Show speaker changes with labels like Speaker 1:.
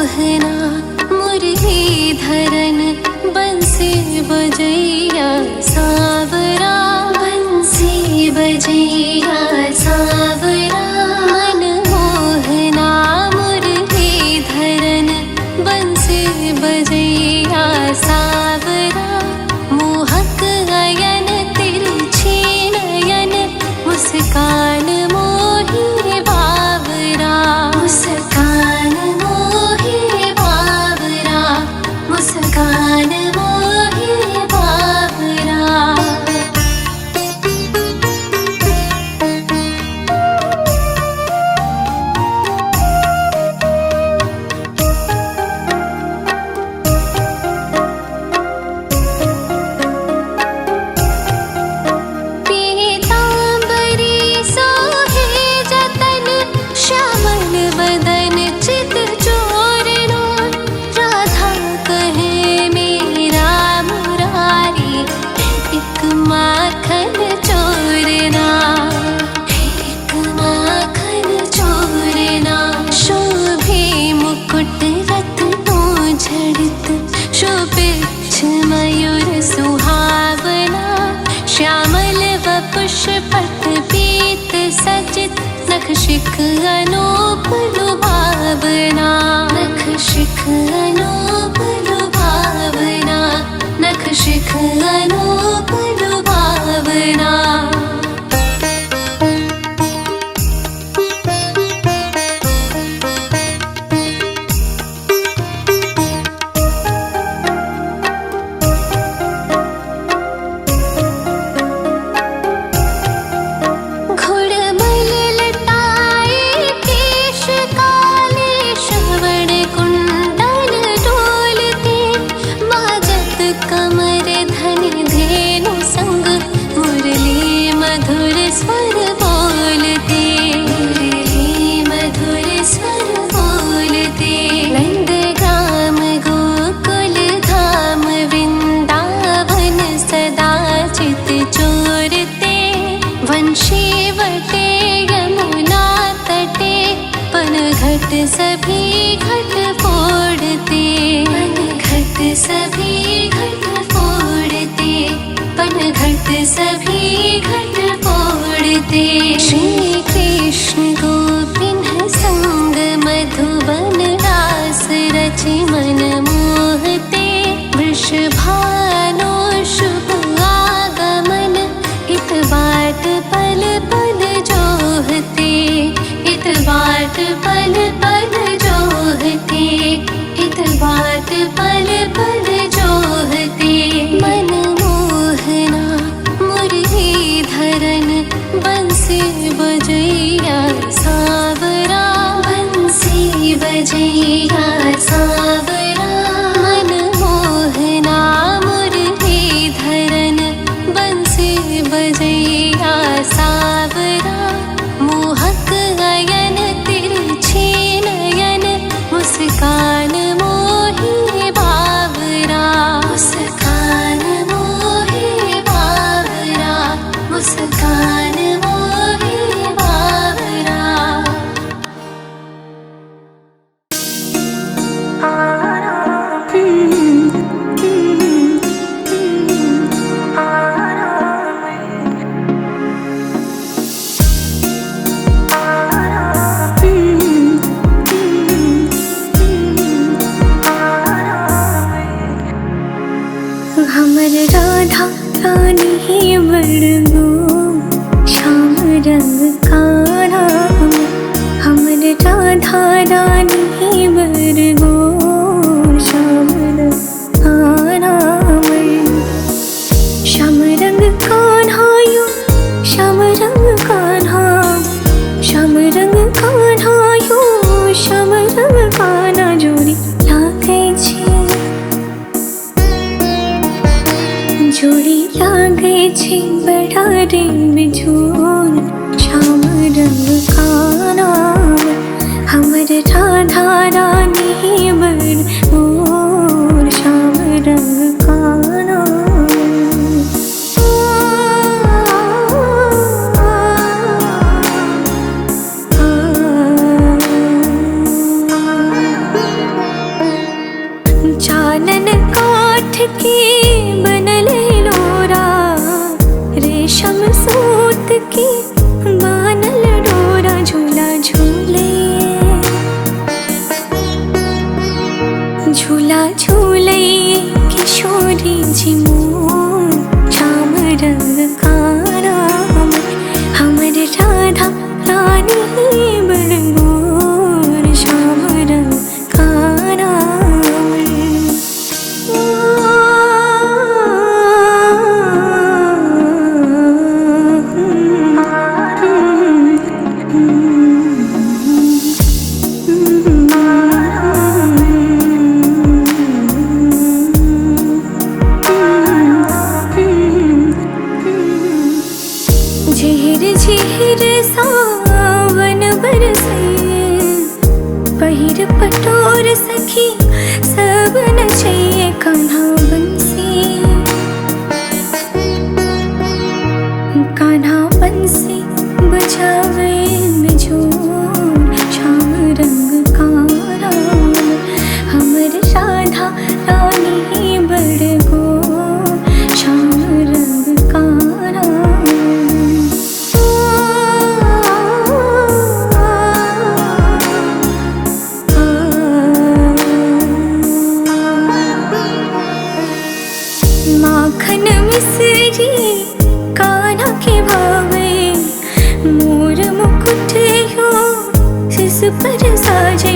Speaker 1: मोहना मुरलीधरन बंसी बजैया सावरा, बंसी बजैया सावरा। मन मोहना मुरलीधरन बंसी बजैया सावरा। मोहक अयन तिरछी नयन मुस्कान मोही बावरा, मुस्कान मोही बावरा, मुस्कान मोही बावरा। पीताम्बरी सोहे जतन श्यामल बदन चित चोरनो। राधा कहे मेरा मुरारी एक माखन चोरना, एक माखन चोरना। शोभे मुकुट रत्नों जड़ित शोभित मयूर सुहावना। श्यामल वपुष पट पीत सजित नख शिख अनूप लुभावना, नख शिख अनूप लुभावना, नख शिख अनूप लुभावना। घुड़मल लटाए केश काले श्रवण कुंडल डोलते। बाजत कमर धनि धेनु संग मुरली मधुर स्वर बोलते, मुरली मधुर स्वर बोलते। नंदग्राम गोकुल धाम वृंदावन सदा चित चोरते। वंशी वटे यमुना तटे पनघट सभी घट फोड़ते, पनघट सभी घट फोड़ते, पनघट सभी घट फोड़ते। श्री कृष्ण गोपिन संग मधुबन रास रचि मन मोहते। वृषभानु शुभ आगमन इत बाट पल पल जोहते, इत बाट पल पल जोहते, इत बाट पल पल जोहते। मन मोहना मुरलीधरन बंसी बजैया सावरा, बंसी बजैया सावरा। मन मोहना मुरलीधरन बंसी बजैया सावरा। मोहक अयन तिरछी नयन मुस्कान मोही बावरा, मुस्कान मोही बावरा, मुस्कान मोही बावरा।
Speaker 2: आ
Speaker 1: के बनल लोरा, रेशम सूत के बानल डोरा। झूला झूले झूला झूले किशोरी जी मोर, श्याम रंग काना हमर राधा रानी बड़ गोर, श्याम रंग काना। झिहिर झिहिर सावन बरसे, पहिर पटोर सखी सब नचैये। कान्हा बंसी कान्हा बंसी बजावे में जोर, श्याम रंग काना हमर राधा रानी बड़ गोर, श्याम रंग काना। माखन मिसरी कान्हा के भावे, मोर मुकुट यो शिश पर साजे।